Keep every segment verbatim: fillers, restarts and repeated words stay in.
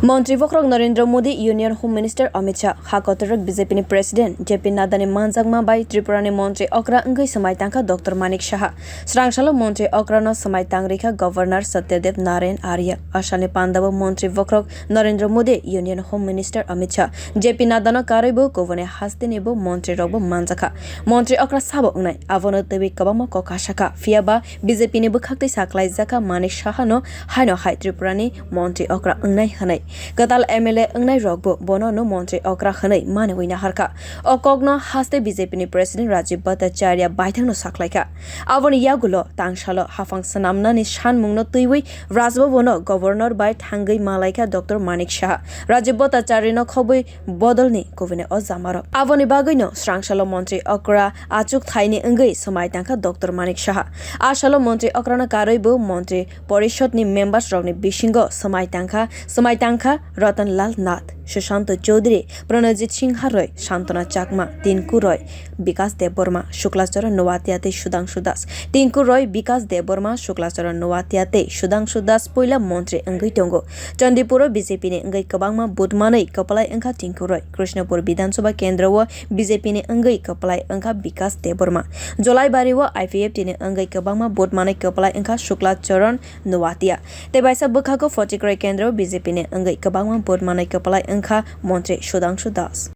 Montri bokhorok Narendra Modi, Union Home Minister Amit Shah, ha kotorok B J P ni President J P Nadda ni manjakma bai Tripura ni Montri okra wngwi swmai tangkha Doctor Manik Saha. Srangsalo Montri okra no swmai tang rikha Governor Satyadev Narayan Arya. Asalni pandao Montri bokhorok Narendra Modi, Union Home Minister Amit Shah, J P Nadda no karwi bo kubuni haste ni bo montri rok bo manjakha. Montri okra sabo wngnai, abono twiwi kwbangma kok kasakha. Phiya ba B J P ni bwkhaktwi saklaijakha Manik Saha no haino hai Tripura ni montri okra wngnai hwnwi. Kwtal M L A wngnai rok bo bono no montri okra hwnwi maniwi naharkha. O kokno haste B J P ni President Rajib Bhattacharya baithang no saklaikha. Aboni yagulo tangsalo haphang swnamnani sanmungno twiwi Raj Bhavan no Governor bai thangwi malaikha Doctor Manik Saha. Rajib Bhattacharya no khobwi bodolni kubuni o jamarok. Aboni bagwino srangsalo montri okra achuk thaini wngwi swmai tangkha Doctor Manik Saha. A salo montri okrano karwi bo montri porishod ni members rokni bisingo swmai tangkha, swmai tangkha Ratan Lal Nath, Sushanta Chaudhary, Pranajit Singha Roy, Santana Chakma, Tinku Roy, Bikas Debbarma, Shukla Charan Noatia tei Sudhangshu Das. Tinku Roy, Bikas Debbarma, Shukla Charan Noatia tei Sudhangshu Das puila montri wngwi tongo. Chandipuro B J P ni wngwi kwbangma vote manwi kwplai wngkha Tinku Roy. Krishnapur Bidhan Sabha kendro o B J P ni wngwi kwplai wngkha Bikas Debbarma. Jolaibari o I P F T ni wngwi kwbangma vote manwi kwplai wngkha Shukla Charan Noatia. Tei baisa bwkhago Photikroi kendro o B J P ni wngwi kwbangma vote manwi kwplai wngkha montri Sudhangshu Das.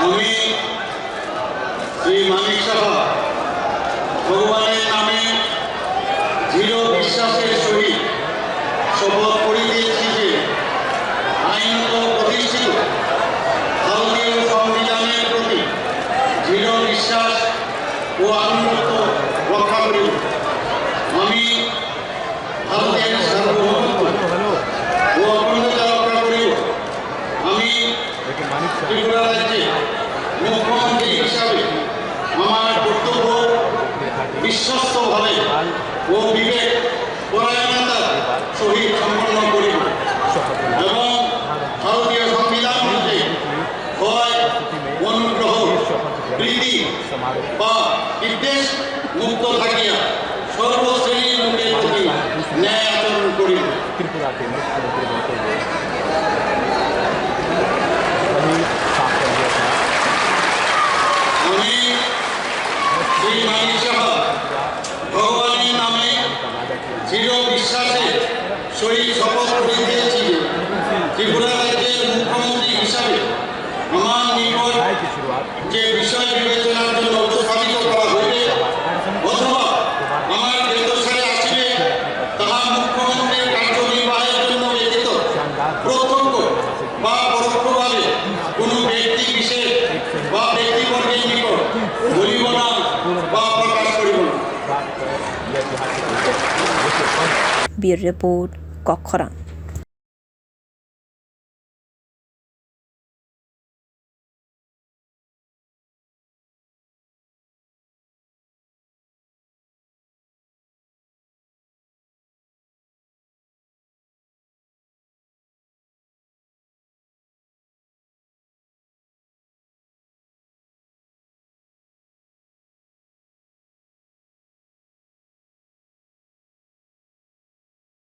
আমি শ্রী মানিক সাহা ভগবানের নামে দৃঢ় বিশ্বাসের সহিত শপথ করিতেছি যে আইনত প্রতিষ্ঠিত ভারতীয় সংবিধানের প্রতি দৃঢ় বিশ্বাস ও আনুগত্য রক্ষা করিব। আমি ভারতের সার্বভৌমত্ব ও অখণ্ডতা রক্ষা করিব। আমি ত্রিপুরা রাজ্যে মুখ্যমন্ত্রী হিসাবে আমার কর্তব্য বিশ্বস্তভাবে ও বিবেক পরায়ণতার সহিত সম্পন্ন করিব এবং ভারতীয় সংবিধান মতে ভয়, অনুগ্রহ, প্রীতি বা বিদ্বেষ মুক্ত থাকিয়া সর্বশ্রেণীর লোকের প্রতি ন্যায় আচরণ করিব। त्रिपुरा के मुख्यमंत्री बनते हुए वही साफ कर दिया था। আমি শ্রী মানিক সাহা ভগবানের নামে দৃঢ় বিশ্বাসে সহিত শপথ করিতেছি যে ত্রিপুরা রাজ্যের মুখ্যমন্ত্রী হিসাবে আমার নিকট যে বিষয় বিবেচনার জন্য উপস্থাপিত করা হইবে অথবা আমার জ্ঞাতসারে আসিবে, তাহা মুখ্যমন্ত্রীর কার্যনির্বাহের জন্য ব্যতীত প্রত্যক্ষ বা পরোক্ষভাবে কোনো ব্যক্তি বিশেষ বা ব্যক্তিবর্গের নিকট বলিব না বা প্রকাশ করিব না। Bureau Report, Kokkhorang.